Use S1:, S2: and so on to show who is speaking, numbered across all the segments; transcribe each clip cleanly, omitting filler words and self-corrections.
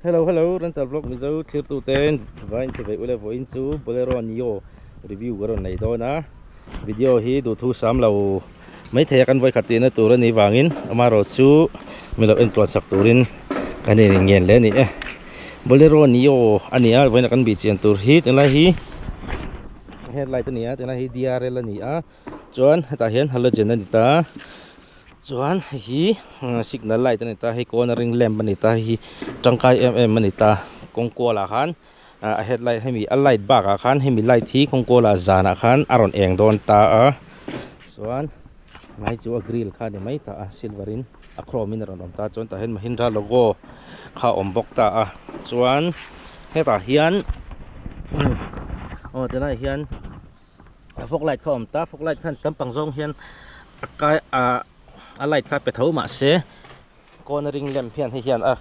S1: Hello hello rental vlog mizo thlir ten vain che ve ule vawiin chu bolero neo review ka rawn nei dawn a video hi duhthu sam lo maithei a kan vawikhat tihna tur a nih vangin amaherawh chu mi lo en tluan sak turin kan in ngen hle a ni e bolero neo a ni a vawiin a kan bih chian tur hi tunlai hi headlight a ni a tunlai hi drl a ni a chuan hetah hian halogen a ni ta. Chuan hei hi signal light a ni ta hei cornering lamp a ni ta hei hi tangkai em em a ni ta kawng kual ah khan ah a headlight hemi a light bak ah khan hemi light hi kawng kual ah zan ah khan a rawn eng dawn ta a chuan lai chu a grill kha a ni mai ta a silver in a chrome in a rawn awm ta chuan tah hian mahindra logo kha a awm bawk ta a chuan hetah hian aw tilaiah hian. Fog light kha a awm ta fog light khan tam pang zawng hian a kai ah a light kha a pe tho mahse cornering lamp hian hei hian a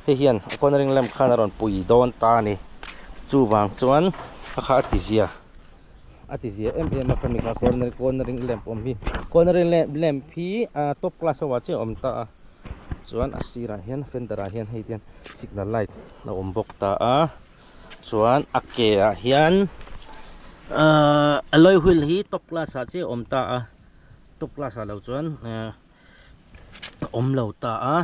S1: hei hian a cornering lamp khan a rawn pui dawn ta a ni chuvang chuan a kha a ti zia a ti zia em em a khami kha corner cornering lamp awm hi cornering lamp lamp hi ah top class ho ah chiah a awm ta a chuan a sirah hian fender ah hian hei te hian signal light a awm bawk ta a. Chuan a ke ah hian ahh alloy wheel hi top class ah chiah a awm ta a top class ah lo chuan ehh a awm lo ta a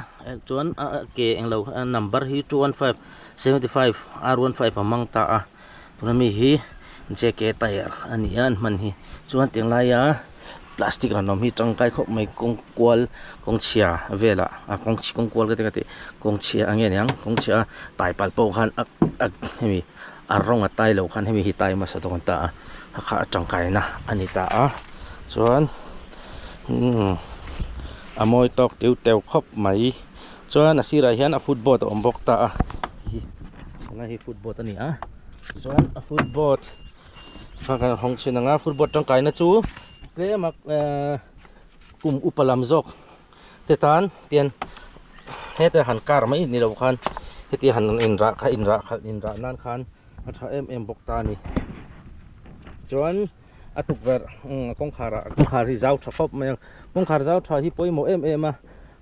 S1: chuan a ke englo number hi 215 75 R15 a hmang ta a tuna mi hi J_K tyre a ni a an hman hi chuan tiang laia plastic rawn awm hi tangkai khawp mai kawng kual kawng chhia velah a kawng chhi kawng kual ka ti ka tih kawng chhia a nge niang kawng chhia a tai palh pawh khan a a hemi a rawng a tai loh khan hemi hi tai hmasa dawn ta a a kha a tangkaina a ni ta a chuan umm a mawi tawk teu teu khawp mai chuan a sirah hian a footboard a awm bawk ta a hi tunlai hi footboard a ni a chuan a footboard kha kan hawng chhin ang a footboard tangkaina chu tlem a ehh kum upa lam zawk te tan tian heta han kar mai ni lo khan heti han inrah kha inrah khalh inrah nan khan a tha em em bawk ta a ni chuan a tukverh kawngkhar ah kawngkhar hi zau tha khawp mai a kawngkhar zau tha hi pawimawh em em a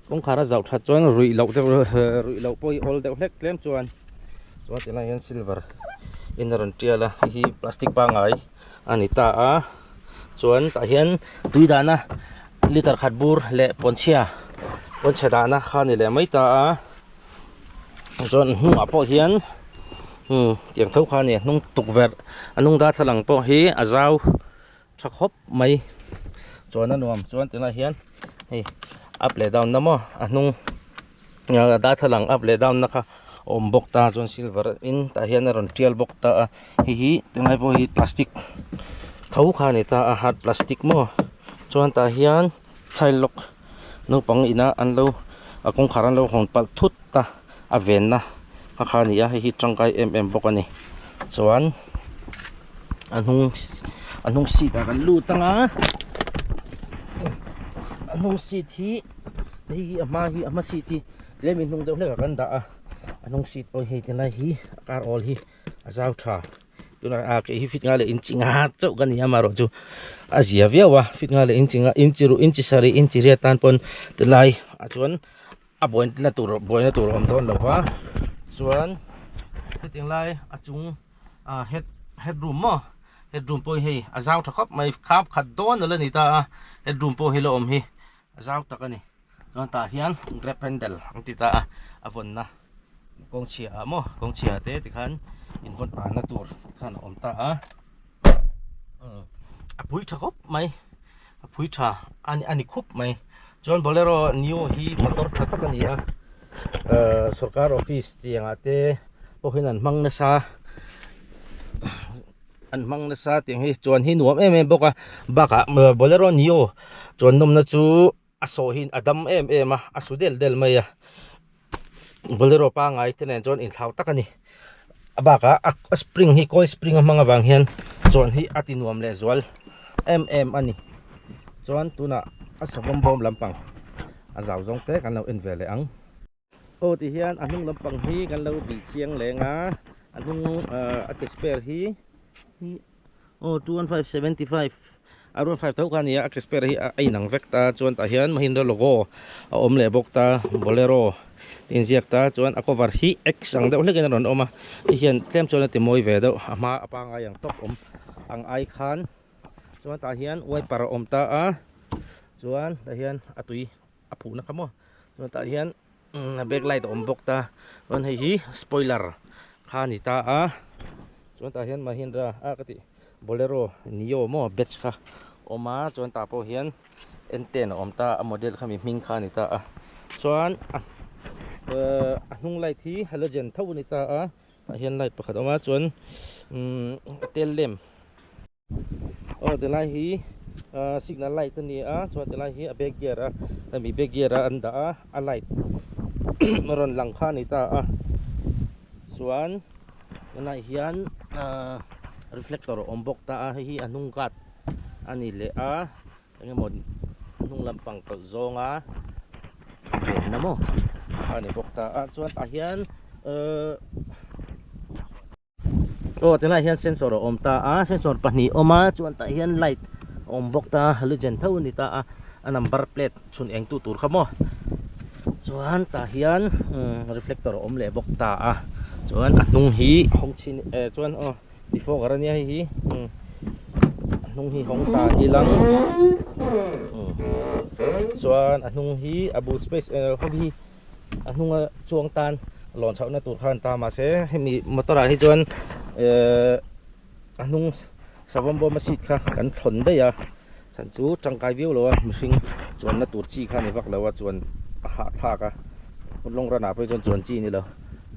S1: kawngkhar a zauh that chuan ruih loh deuh ruih loh pawh hi awl deuh hlek tlem chuan chuan tilai hian silver in a rawn tial a hei hi plastic pangngai a ni ta a chuan tah hian tui dahna liter khat bur leh pawnchhia pawnchhe dahna kha a ni leh mai ta a chuan a hnungah pawh hian umm tiang tho kha a ni a hnung tukverh a hnung darthlalang pawh hi a zau tha khawp mai chuan a nuam chuan tunah hian hei up leh down na maw a hnung darthlalang up leh down na kha a awm bawk ta chuan silver in tah hian a rawn tial bawk ta a hei hi tunlai pawh hi plastic tho kha a ni ta a hard plastic maw chuan tah hian child lock naupang ina an lo a kawngkhar an lo hawn palh thut a a venna kha kha a ni a hei hi tangkai em em bawk a ni chuan a hnung a hnung seat ah kan lut ang a a hnung seat hi hei hi a hma hi a hma seat hi tlem in hnung deuh hlek ah kan dah a a hnung seat pawh hei ti lai hi a kar awl hi a zau tha tunah a kei hi fit nga leh inchi nga chauh ka ni a amaherawh chu a zia viau a fit nga leh inchi nga inchi ruh inchi sarih inchi riat tan pawn tilai ah chuan a buaina tur buaina tur a awm dawn lo va chuan hetiang lai a chung ah head head room maw head room pawh hi hei a zau tha khawp mai kham khat dawn a la ni ta a head room pawh hi la awm hi a zau tak a ni chuan tah hian grab handle an ti ta a a vawnna kawng chhia ah maw kawng chhia te tikhan in vawn tanna tur khan a awm ta a a pui tha khawp mai a phui tha a ni khup mai chuan bolero neo hi motor tha tak a ni a ehh sorkar office tiang ah te pawh hian an hmang nasa an hmang nasa tiang hi chuan hi nuam em em bawk a bakah bolero neo chuan nawmna chu a saw hi a dam em em a a su del del mai a bolero pangai te nen chuan inthlau tak a ni a bakah a spring hi coil spring a hmang avang hian chuan hi a ti nuam leh zual em em a ni chuan tunah a savawm bawm lampang a zau zawng te kan lo en ve leh ang. Aw ti hian a hnung lampang hi kan lo bih chiang leng a a hnung ah a ke spare hi hi aw 215 75. R 15 tho kha a ni a a ke spare hi a inang vek ta chuan tah hian Mahindra logo a awm leh bawk ta bolero tih inziak ta chuan a cover hi x ang deuh hlek in a rawn awm a hei hian tlem chuan a ti mawi ve deuh a hma a pangai ang tawp awm ang ai khan chuan tah hian wiper a awm ta a chuan tah hian a tui a phuhna kha maw chuan tah hian back light a awm bawk ta chuan hei hi spoiler kha a ni ta a chuan tah hian Mahindra a ka tih Bolero Neo maw batch kha a awm a chuan tah pawh hian N ten a awm ta a model kha mi hming kha a ni ta a chuan ehh a hnung light hi halogen tho a ni ta a tah hian light pakhat a awm a chuan umm tail lamp. Aw tilai hi ahh signal light a ni a chuan tilai hi a back gear a hemi back gear a an dah a a light a rawn lang kha a ni ta a chuan tunah hian ahh reflector a awm bawk ta a hei hi a hnung guard a ni leh a engemaw hnung lampang tawlh zawnga venna maw a ni bawk ta a chuan tah hian ahh. Aw tilai hian sensor a awm ta a sensor pahnih a awm a chuan tah hian light a awm bawk ta a halogen tho a ni ta a a number plate chhun eng tu tur kha maw chuan tah hian reflector a awm leh bawk ta a chuan a hnung hi hawng chhin eh chuan aw defogger a nia hei hi a hnung hi hawng ta ilang chuan a hnung hi a boot space eh ho hi. A hnunga chuang tan lawn chhohna tur kha an ta mahse hemi motor ah hi chuan ehh a hnung savawm bawma seat kha kan thawn daih a chhan chu tangkai viau lo a mihring chuanna tur chi kha a ni vak lo a chuan a hahthlak a long run ah pawh hi chuan chuan chi a ni lo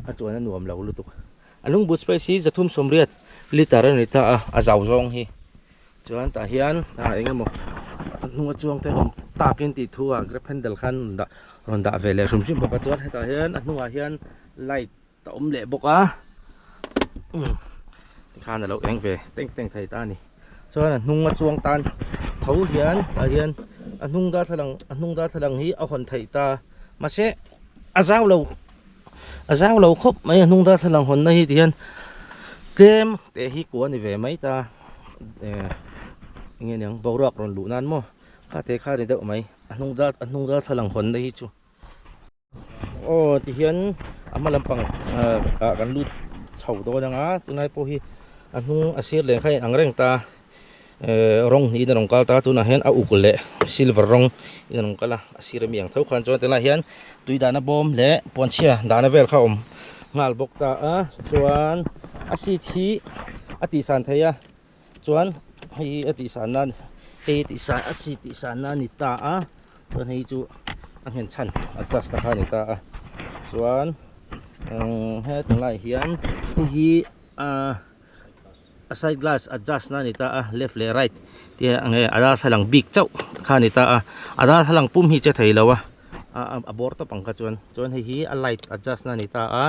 S1: a chuan a nuam lo lutuk a hnung boot space hi 380 litre a ni ta a a zau zawng hi. Chuan tah hian ah eng emaw a hnunga chuang te awm takin tih thu ah grab handle khan rawn dah rawn dah ve leh hrim hrim bawk a chuan hetah hian a hnungah hian light a awm leh bawk a umm tikhan alo eng ve teng teng thei ta a ni chuan a hnunga chuang tan tho hian tah hian a hnung darthlalang a hnung darthlalang hi a hawn theih ta mahse a zau lo a zau lo khawp mai a hnung darthlalang hawnna hi tihian tlem te hi kua a ni ve mai ta eh enge niang boruak rawn luh nan maw kha te kha a ni deuh mai a hnung dar a hnung darthlalang hawnna hi chu aw tihian a hma lampang ah ah kan lut chho dawn ang a tunlai pawh hi a hnung a sir leh kha a inang reng ta. Ehh rawng hnihin a rawn kal ta tunah hian a uk leh silver rawng in a rawn kal a a sir ami ang tho khan chuan tilaiah hian tui dahna bawm leh puanchhia dahna vel kha a awm nghal bawk ta a chuan a seat hi a tihsan theih a chuan hei hi a tihsan na hei hi tihsan a seat tihsan na a ni ta a chuan hei chu a nghen chhan adjust na kha a ni ta a chuan umm hetlaiah hian hei hi ahh. A side glass adjust na a ni ta a left leh right te ang e a darthlalang bik chauh kha a ni ta a a darthlalang pum hi che thei lo a a bawr tawp ang kha chuan chuan hei hi a light adjust na a ni ta a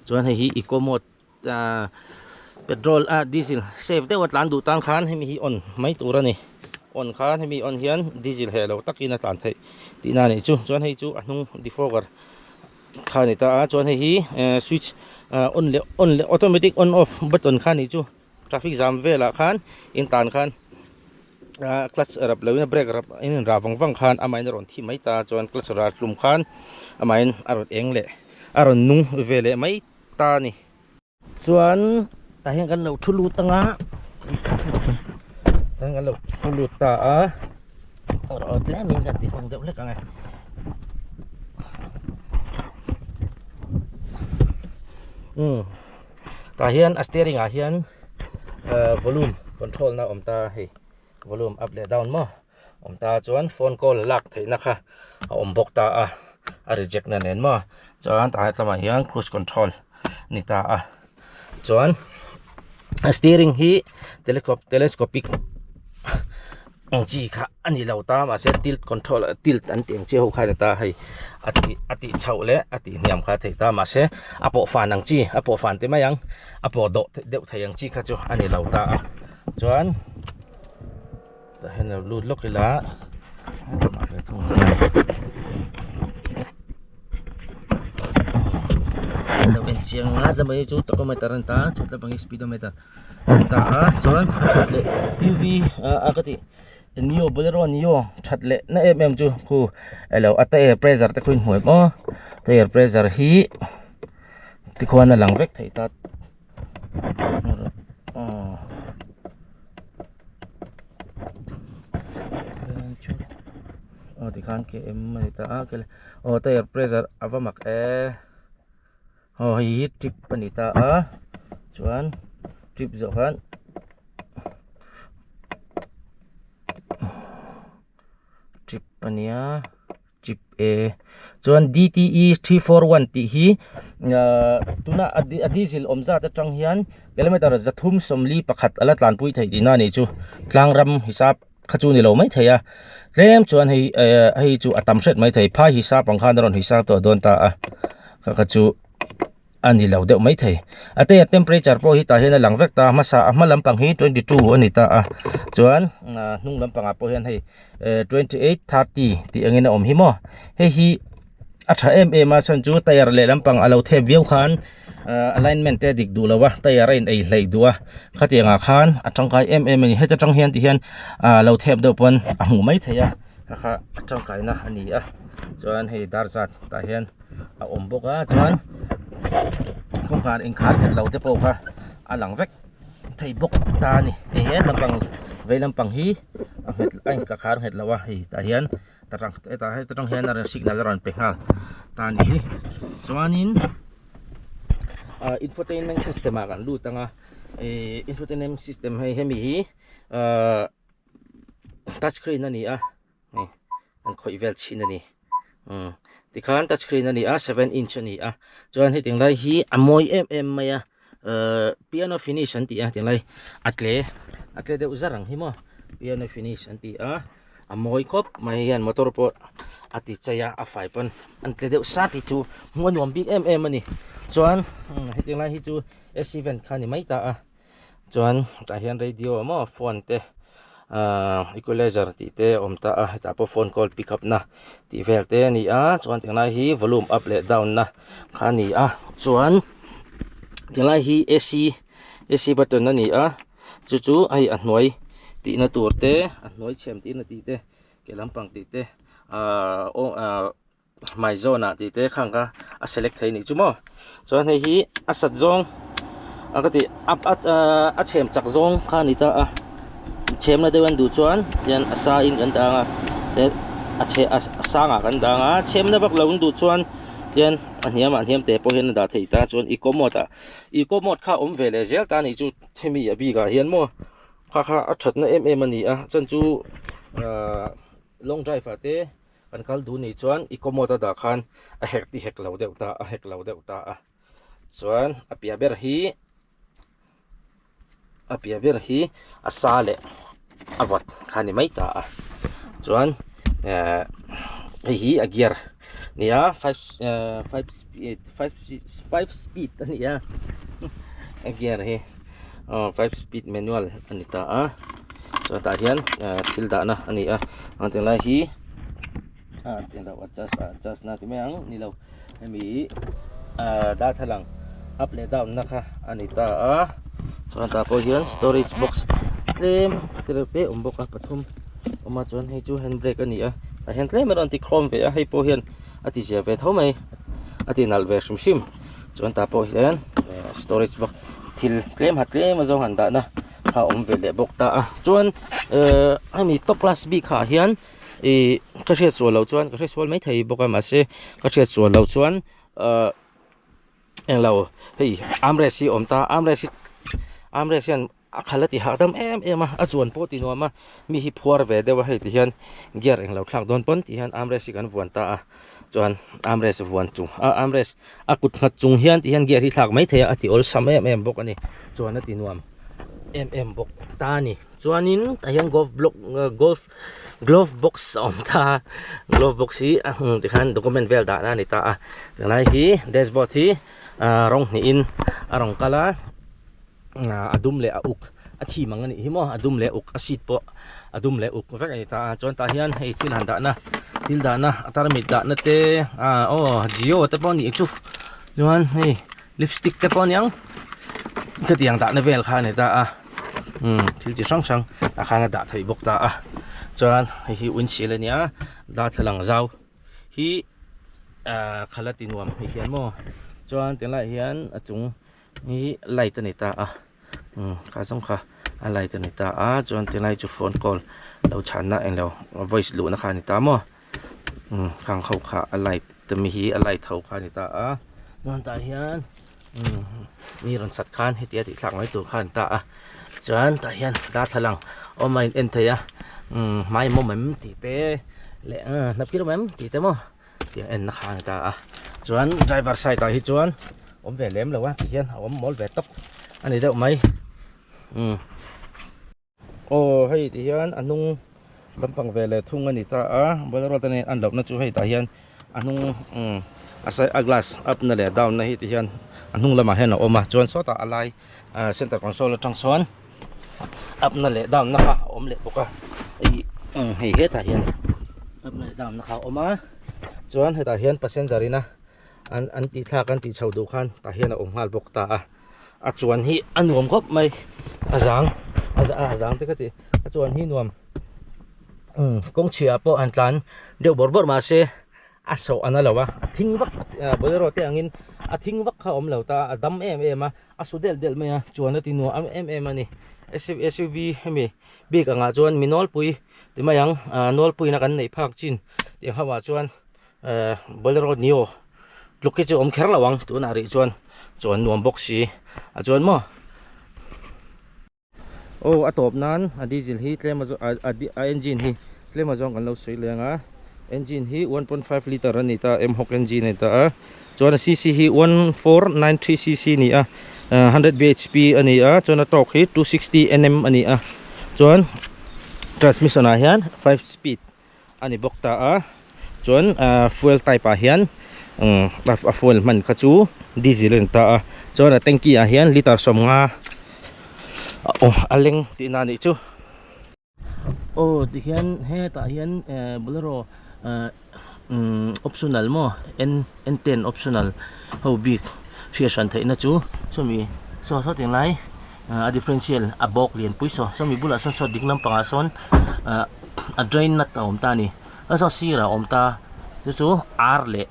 S1: chuan hei hi eco mode ahh petrol ah diesel safe deuh a tlan duh tan khan hemi hi on mai tur a ni on khan hemi on hian diesel heh lo takin a tlan theih tihna a nih chu chuan hei chu a hnung defogger kha a ni ta a chuan hei hi eh switch ah on leh on leh automatic on off button kha a nih chu traffic jam velah khan in tan khan ah clutch rap loin a brake rap in in rah vang vang khan amahin a rawn thi mai ta chuan clutch rah tlum khan amahin a rawn eng leh a rawn nung ve leh mai ta a ni. Chuan tah hian kan lo thu lut anga tah hian kan lo thu lut ta a aw tlem in kan ti hlawm deuh hlek ang e umm tah hian a steering ah hian ah volume control na a awm ta a hei volume up leh down maw awm ta chuan phone call lak theihna kha a awm bawk ta a a reject na nen maw chuan tah tlaiah hian cruise control a ni ta a chuan a steering hi telescopic ang chi kha a ni lo ta mahse tilt control tilt an tih ang chi ho kha a ni ta a hei a tih a tih chhoh leh a tih hniam kha a theih ta mahse a pawh fan ang chi a pawh fan te mai ang a pawh dawh deuh thei ang chi kha chu a ni lo ta a chuan. Tah hian lo lut lawk ila lamah ve thung hian lo en chiang a tlema hi chu tachometer a ni ta a chhuat lampang hi speedometer a ni ta a chuan a chhuat leh T V ah a ka tih. Neo Bolero Neo that leh na em em chu khu elo a tyre pressure te khu in hmu em aw tyre pressure hi tikhuan a lang vek thei ta aw tikhan km a ni ta a aw tyre pressure a va mak e. Aw hei hi trip a ni ta a chuan trip zawh khan trip a nia trip e chuan D T E 341 tih hi ahh tuna a diesel awm zat atang hian kilometer 341 a la tlanpui theih tihna a nih chu tlang ram hisap kha chu a ni lo maithei a tlem chuan hei ehh hei chu a tam hret maithei phai hisap ang khan a rawn hisap tawh dawn ta a kha kha chu a ni lo deuh maithei a te a temperature pawh hi tah hian a lang vek ta a hmasa a hma lampang hi 22 a ni ta a chuan ah hnung lampangah pawh hian hei ehh 28 30 tih angin a awm hi maw hei hi. a tha em em a chhan chu tyre leh lampang a lo thep viau khan ahh alignment te a dik duh lo a tyre a in ei hleih duh a khatiang ah khan a tangkai em em a ni heta tang hian ti hian ahh lo thep deuh pawn a hmuh mai theih a kha kha a tangkai na a ni a chuan hei dar zat tah hian a awm bawk a chuan kawngkhar inkhar nghet lo te pawh kha a lang vek thei bawk ta a ni hei he lampang vei lampang hi a nghet a in khar nghet lo a hei tah hian. Hetah heta tang hian a rawn signal a rawn pe nghal ta a ni hi chuanin ah infotainment system ah kan lut ang a ihh infotainment system hei hemi hi ahh touch screen a ni a hei an khawih vel chhin a ni umm tikhan touch screen a ni a seven inch a ni a chuan hetiang lai hi a mawi em em mai a ahh piano finish an tih a hetiang lai a tle a tle deuh zar ang hi maw piano finish an ti a a mawi khawp mai hian motor pawh a ti chei a a fai pawn an tle deuh sat hi chu hmuh a nuam bik em em a ni chuan hetiang lai hi chu A_C vent kha a ni mai ta a chuan tah hian radio maw phone te ahh equalizer tih te a awm ta a hetah pawh phone call pick up na tih vel te a ni a chuan tiang lai hi volume up leh down na kha a ni a chuan tiang lai hi A_C A_C button a ni a chu chu hei a hnuai tihna tur te a hnuai chhem tihna tih te ke lampang tih te ahh aw ahh hmai zawnah tih te khang kha a select thei anih chu maw chuan hei hi a sat zawng a ka tih a a chhem chak zawng kha a ni ta a chhemna deuh an duh chuan tian a sa in kan dah ang a tian a chhe a sangah kan dah ang a chhemna vak lo an duh chuan tian a hniamah hniam te pawh hian a dah thei ta chuan eco mode ah eco mode kha a awm ve leh zel ta anih chu hemi a bikah hian maw kha kha a thatna em em a ni a chuan chu ahh long drive ah te. Kan kal duh nih chuan i commode a dah khan a hek ti hek lo deuh ta a hek lo deuh ta a chuan a piah ber hi a piah ber hi a sa leh a vawt kha a ni mai ta a chuan ehh hei hi a gear a ni a five ehh five speed five five speed a ni a a gear hi aw five speed manual a ni ta a. Chuan tah hian eh thil dahna a ni a a tunlai hi ah tiang lo adjust ah adjust na ti mai ang ni lo hemi ah darthlalang up leh down na kha a ni ta a chuan tah pawh hian storage box tlem te reuh te a awm bawk a pathum a awm a chuan hei chu hand brake a ni a tah hian tlem a rawn ti khawm ve a hei pawh hian a ti zia ve tho mai a ti nalh ve hrim hrim chuan tah pawh hian eh storage box thil tlem ha tlem a zawng han dahna. a awm ve leh bawk ta a chuan ehh hemi top class bik ah hian ihh ka hriat sual loh chuan ka hre sual maithei bawk a mahse ka hriat sual loh chuan ahh englo hei armrest hi a awm ta armrest hi armrest hian a khal a ti hahdam em em a a zuan pawh a ti nuam a mi hi phuar ve deuh a hei ti hian gear englo thlak dawn pawn ti hian armrest hi kan vuan ta a chuan armrest vuan chung a armrest a kut nghat chung hian ti hian gear hi thlak mai thei a a ti awlsam em em bawk a ni chuan a ti nuam em em bawk ta a ni chuanin tah hian golf block golf glove box a awm ta a glove box hi a hmun tikhan document vel dahna a ni ta a tunlai hi dashboard hi ah rawng hnihin a rawn kal a ah a dum leh a uk a thim ang a nih hi maw a dum leh a uk a seat pawh a dum leh uk vek a ni ta a chuan tah hian hei thil han dahna thil dahna a tarmit dahna te ah aw jio te pawh a nih chu chuan hei lipstick te pawh a niang khatiang dahna vel kha a ni ta a umm thil chi hrang hrang tah khan a dah theih bawk ta a. Chuan hei hi windshield a nia darthlalang zau hi ahh khala ti nuam hei hian maw chuan tilaiah hian a chung hi light a ni ta a umm kha zawng kha a light a ni ta a chuan tilai chu phone call lo chhanna englo voice luhna kha a ni ta maw umm khang ho kha a light te mi hi a light ho kha a ni ta a chuan tah hian umm mi rawn sat khan hetia tih thlak mai tur kha a ni ta a chuan tah hian darthlalang awm a in en thei a umm hmai mawm em tih te leh hnap kir awm em tih te maw tiang en na kha a ni ta a chuan driver side ah hi chuan awm ve lem lo a ti hian a awm mawl ve tawp a ni deuh mai umm. Aw hei ti hian a hnung lampang ve leh thung a ni ta a bolero te nen an lohna chu hei tah hian a hnung umm a sai a glass up na leh down na hi ti hian a hnung lamah hian a awm a chuan sawtah a lai ah center console atang sawn up na leh down na kha a awm leh bawk a ih umm hei hetah hian up na leh down na kha a awm a chuan hetah hian passenger ina an an tih thlak an tih chhoh duh khan tah hian a awm nghal bawk ta a a chuan hi a nuam khawp mai a zang a zang te ka ti a chuan hi nuam umm kawng chhiah pawh an tlan deuh bawrh bawrh mahse a sawh a na lo a a thing vak bolero te angin a thing vak kha a awm lo ta a dam em em a a su delh delh mai a chuan a ti nuam em em a ni S_U_V hemi bik angah chuan mi nawlpui ti mai ang ah nawlpuiin a kan neih phak chin tih ho ah chuan. Eh bolero neo tluk hi chu awm kher lo ang tunah rih chuan chuan nuam bawk si a chuan maw aw a tawp nan a diesel hi tlem a a engine hi tlem a zawng kan lo sawi leng a engine hi 1.5 litre a ni ta m hawk engine a ni ta a chuan a cc hi 1493 cc a ni a 100 bhp a ni a chuan a torque hi 260 nm a ni a chuan transmission ah hian 5 speed a ni bawk ta a chuan ahh fuel type ah hian umm a fuel hman kha chu diesel a ni ta a chuan a tanky ah hian litre sawmnga a leng tihna a nih chu aw tihian hetah hian ehh bolero ehh umm optional maw n n ten optional ho bik hriat hran theihna chu sawmi saw saw tinglai a differential a bawk lian pui saw sawmi bulah sawn saw ding lampangah sawn ah a drain nut a awm ta a ni a saw sirah a awm ta chu chu r leh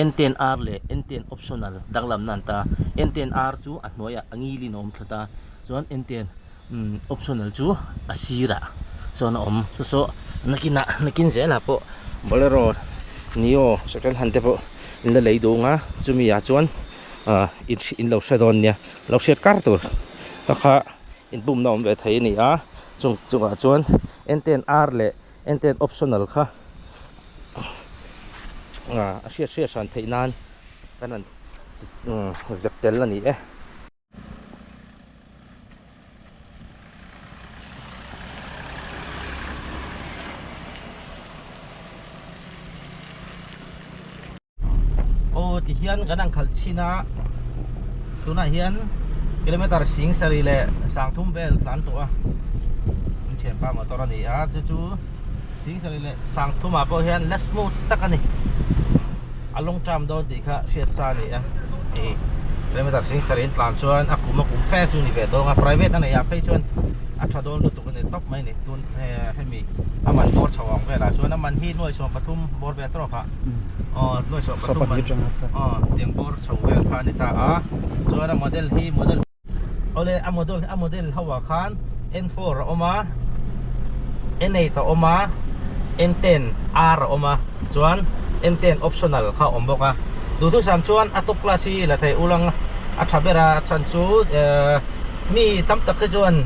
S1: n ten r leh n ten optional danglamna an ta n ten r chu a hnuaiah a ngilin a awm thla ta chuan n ten umm optional chu a sirah chuan a awm chu saw nakinah nakin zelah pawh bolero neo second hand te pawh in la lei duh ang a chumi ah chuan ah in lo hre dawn nia lo hriat kar tur te kha inpumna awm ve thei a ni a chung chungah chuan n ten r leh n ten optional kha ah a hriat hriat hran theih nan kan han zep tel a ni e. Aw tihian kan ang khalh chhin a tunah hian kilometer sing sarih leh sangthum vel tlan tawh a an thianpa motor a ni a chu chu sing sarih leh sangthum ah pawh hian la smooth tak a ni a long term dawn tih kha hriat sa a ni a hei kilometer sing sarih an tlan chuan a kum a kum fe chu ni ve dawn a private a neih ah phei chuan a tha dawn lutuk a ni tawp mai a ni tun hemi a man bawr chho ang velah chuan a man hi nuai sawm pathum bawr vel tawk ah aw nuai sawm pathum man aw tiang bawr chho vel kha a ni ta a chuan a model hi model awle a model a model ho ah khan N four a awm a N eight a awm a N ten R a awm a chuan N ten optional kha a awm bawk a duhthusam chuan a top class hi la thei ulang a tha ber a chhan chu ehh mi tam tak hi chuan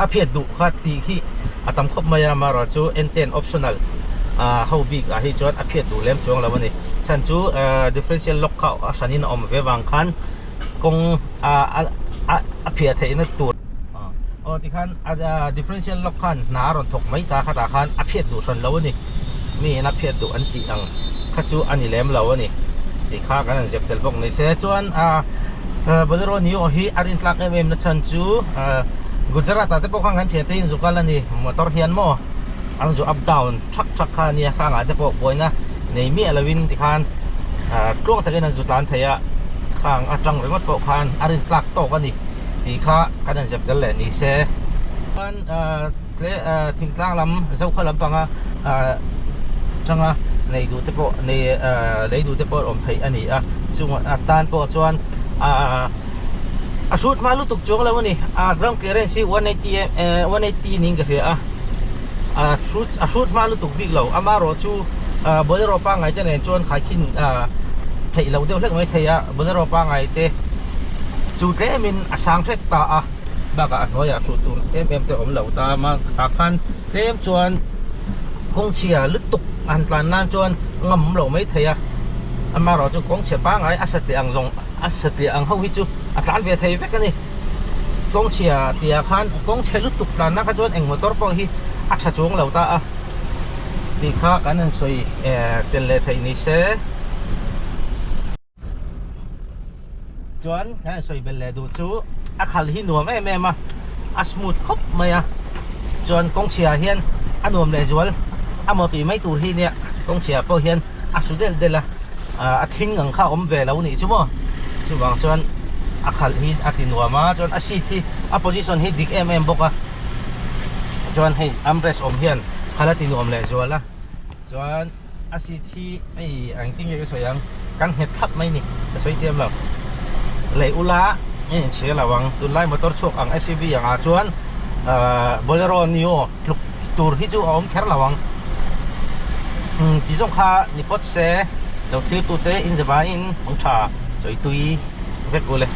S1: a phiat duh kha tih hi a tam khawp mai a amaherawh chu N ten optional ah ho bik ah hi chuan a phiat duh lem chuang lo a ni chhan chu ehh differential lock kha a hranin a awm ve vang khan kawng ah a phiah theihna tur aw tikhan a differential lock khan hna a rawn thawk mai ta khatah khan a phiat duh hran lo a ni mi in a phiat duh an tih ang kha chu a ni lem lo a ni tih kha kan han zep tel bawk ni se chuan ah Bolero Neo hi a rintlak em em na chhan chu Gujarat ah te pawh khan kan thian te in zu kal a ni motor hian maw an zu up down thak thak kha a nia khangah te pawh buaina nei miah lo in tikhan tluang takin an zu tlan thei a khang atang ringawt pawh khan a rintlak tawk a ni tih kha kan han zep tel leh ni se. Chuan. Tle thingtlang lam Zokhaw lampanga tanga nei duh te pawh nei lei duh te pawh awm theih a ni a chung atan pawh chuan ahh a hrut hma lutuk chuang lo a ni a ground clearance hi 180 180 niin ka hria a a hrut a hrut hma lutuk bik lo amaherawh chu bolero pangngai te nen chuan khaikhin theih loh deuh hlek mai thei a bolero pangngai te chu tlemin a sang hret ta a. Bakah a hnuaiah hruh tur em em te awm lo ta a tah khan tlem chuan kawng chhia lutuk a han tlan nan chuan ngam awm lo mai thei a amaherawh chu kawng chhia pangngai a satliah ang zawng a satliah ang ho hi chu a tlan ve thei vek a ni kawng chhia tihah khan kawng chhe lutuk tlan na kha chuan eng motor pawh hi a tha chuang lo ta a tih kha kan han sawi tel leh theih ni se. Chuan kan han sawi belh leh duh chu a khal hi nuam em em a a smooth khawp mai a chuan kawng chhia hian a nuam leh zual a maw tih mai tur hi nia kawng chhia pawh hian a su delh delh a ah a thing ang kha a awm ve lo nih chu maw chuvang chuan a khalh hi a ti nuam a chuan a seat hi a position hi dik em em bawk a chuan hei armrest awm hian khalh a ti nuam leh zual a chuan. A seat hi hei engtin nge ka sawi ang kan nghet thlap mai ni ka sawi thiam lo lei ula a inchhir lo ang tunlai motor chhuak ang SUV ang ah chuan ahh bolero neo tluk tur hi chu a awm kher lo ang umm ti zawng kha ni phawt se lo thlir tute in zavaiin hmang tha chawi tui vek ule.